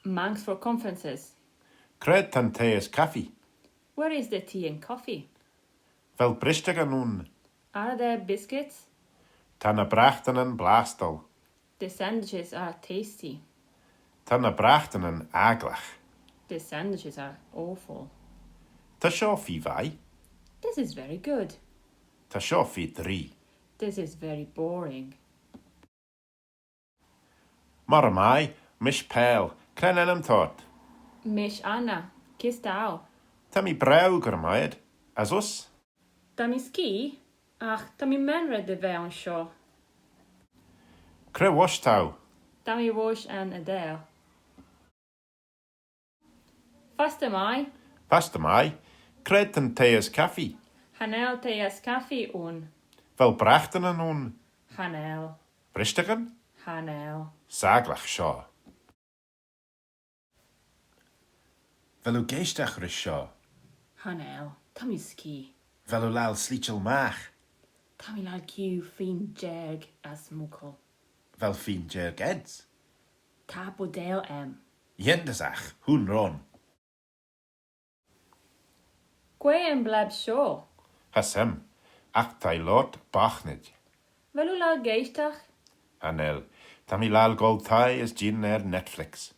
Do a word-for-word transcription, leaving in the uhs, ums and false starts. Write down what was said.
Manx for conferences. C'raad ta'n tey as coffee? Where is the tea and coffee? Vel brishtaghyn ayn? Are there biscuits? Ta ny braghtanyn blastyl. The sandwiches are tasty. Ta ny braghtanyn agglagh. The sandwiches are awful. Ta shoh feer vie. This is very good. Ta shoh feer dree. This is very boring. Moghrey mie, mish Paul, cre'n ennym t'ayd? Mish Anna, kys t'ou? Ta mee braew, gura mie ayd. As uss? Ta mee skee, agh ta mee maynrey dy ve ayns shoh. Cre voish t'ou? Ta mee voish Anadale. Fastyr mie. Fastyr mie. Cre'n ta'n tey as coffee? Cha nel tey as coffee ayn. Vel braghtanyn ayn? Cha nel. Brishtaghyn? Cha nel. S'agglagh shoh. Vel oo geaishtagh rish shoh? Cha nel. Ta mee skee. Vel oo laccal sleetyl magh? Ta mee laccal giu feme jiarg as muckle. Vel feme jiarg ayds? Ta buideil aym. Yindyssagh, hooin roin. Quoi yn blab shoh? Cha s'aym, agh t'ee loayrt boghtynid. Vel oo laccal geaishtagh? Cha nel, ta mee laccal goll thie as jean er Netflix.